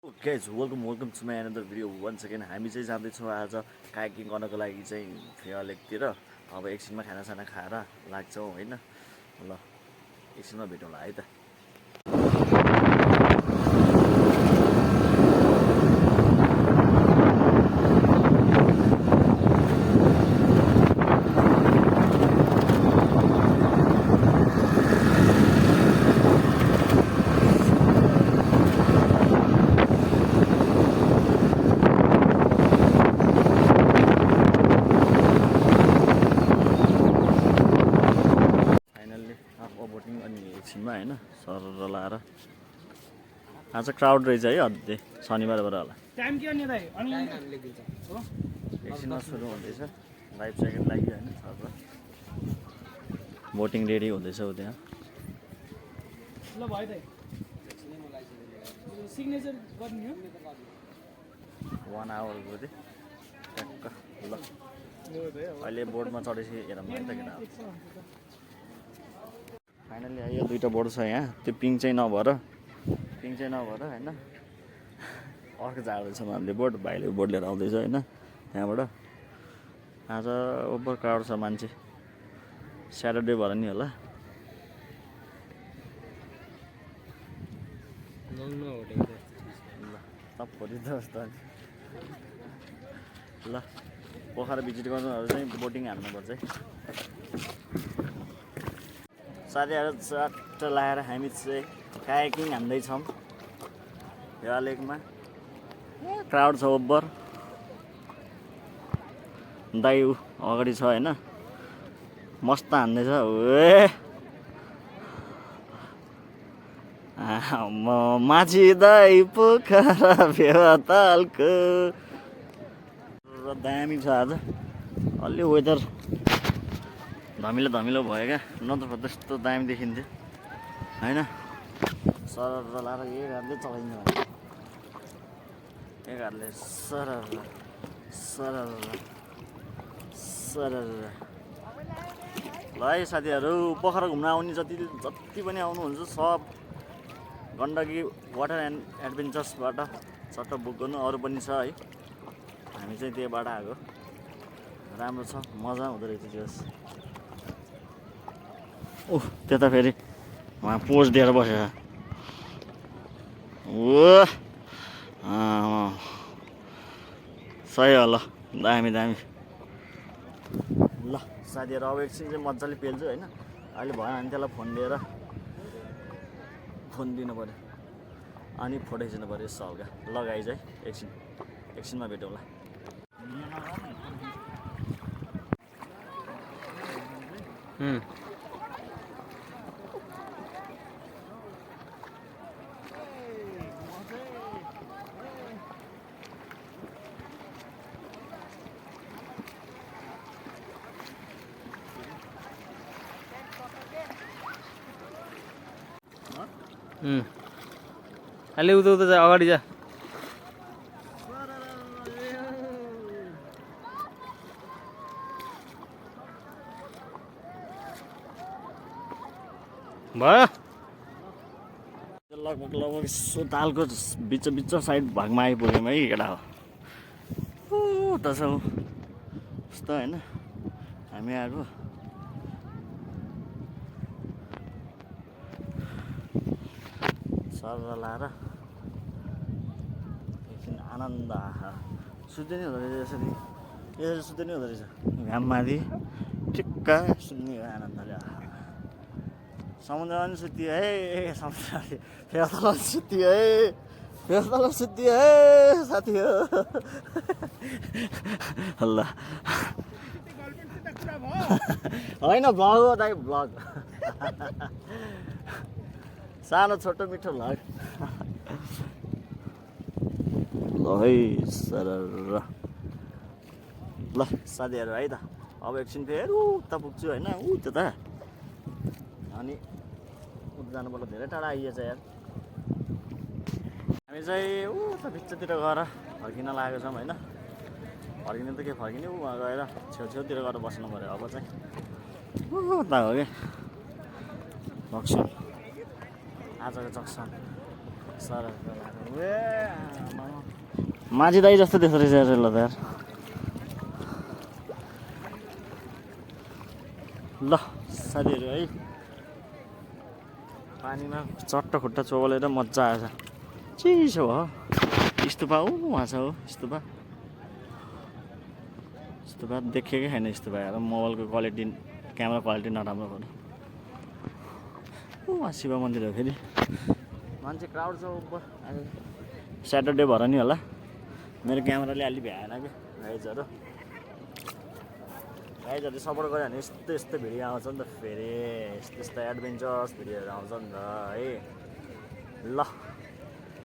Guys, welcome to my another video once again. हामी चाहिँ जाँदैछौँ आज कायाकिङ गर्नको लागि चाहिँ फेवा लेकतिर। अब एकछिनमा खानासाना खाएर लाग्छौँ होइन। ल एकछिनमा भेटौँला है त। एकछिनमा होइन सर लाएर आज क्राउड रहेछ है अझै शनिबारबाट होला। टाइम के अनि दाइ अनि एकछिनमा सुरु हुँदैछ लाइभ सेकेन्ड लाग्यो होइन सर भोटिङ रेडी हुँदैछ ऊ त्यहाँ। ल भयो दाइ सिग्नेचर गर्ने हो 1 आवर गयो ट्याक्क। ल अहिले बोर्डमा चढेपछि हेरौँ है त केटा। फाइनली आयो दुईवटा बोर्ड छ यहाँ। त्यो पिङ चाहिँ नभएर होइन अर्को जाँदैछ उनीहरूले बोर्ड भाइले बोर्ड लिएर आउँदैछ होइन त्यहाँबाट। आज ओभर क्राउड छ मान्छे स्याटरडे भएर नि होला। ल पोखरा भिजिट गर्नुहरू चाहिँ बोटिङ हान्नुपर्छ है। साथीहरू चट्ट लाएर हामी चाहिँ कायाकिङ हान्दैछौँ फेवा लेकमा। क्राउड छ ओभर। दाइ अगाडि छ होइन मस्त हान्दैछ। म माझी दाइ पोखरा फेवा तालको र दामी छ आज। अलि वेदर धमिलो भयो क्या, नत्र त्यस्तो दामी देखिन्थ्यो होइन। सर लाएर एक हातले चलाइन्छ एक हातले सर ल है साथीहरू पोखरा घुम्न आउने जति पनि आउनुहुन्छ सब गण्डकी वाटर एन्ड एडभेन्चर्सबाट चट्ट बुक गर्नु। अरू पनि छ है, हामी चाहिँ त्यहीबाट आएको। राम्रो छ, मजा हुँदो रहेछ त्यो। ओह त्यता फेरि उहाँ पोज दिएर बसेछ। सही हो। ल दामी ल साथीहरू अब एकछिन चाहिँ मजाले पेल्छु होइन। अहिले भएन भने त्यसलाई फोन लिएर फोन दिनु पऱ्यो अनि फोटो खिच्नु पऱ्यो यस्तो हल्का। लगाइ चाहिँ एकछिनमा भेटौँला। अलि उता जा अगाडि जा। भयो लगभग यसो तालको बिच साइड भागमा आइपुग्यौँ है केटा हो। त्यसो यस्तो होइन हामी आएको। सर लाएर एकछिन आनन्द। सुत्दै नै हुँदो रहेछ यसरी सुत्दै नै हुँदो रहेछ घाममाथि ठिक्क सुत्ने आनन्दले। समुद्रमा पनि सुत्यो है समुद्र फेवा सुत्यो है साथी हो। ल होइन भ्लग हो दाइ भ्लग सानो छोटो मिठो भ्लग। ल है सर ल साथीहरू है त अब एकछिन फेरि उता पुग्छु होइन त्यता अनि उता जानुपर्छ। धेरै टाढा आइएछ यार। हामी चाहिँ उता भित्रतिर गएर फर्किन लागेको छौँ होइन। फर्किने त के फर्किने उहाँ गएर छेउतिर गएर बस्नु पऱ्यो। अब चाहिँ उता हो क्या जक्सन आजको जक्सन माझी दाई जस्तो देख्दो रहेछ यार ल त यार ल साथीहरू है पानीमा चट्ट खुट्टा चोबलेर मजा आएछ चिसो हो स्तुपा उहाँ छ हो स्तुपा देखेकै छैन स्तुपा यार मोबाइलको क्वालिटी क्यामेरा क्वालिटी नराम्रो भयो उहाँ शिव मन्दिर हो फेरि मान्छे क्राउड छ ऊपर स्याटरडे भएर नि होला मेरो क्यामेराले अलि भ्याएन कि गाइजहरूले सपोर्ट गऱ्यो भने यस्तो भिडियो आउँछ नि त फेरि यस्तो एडभेन्चरस भिडियोहरू आउँछ नि त है ल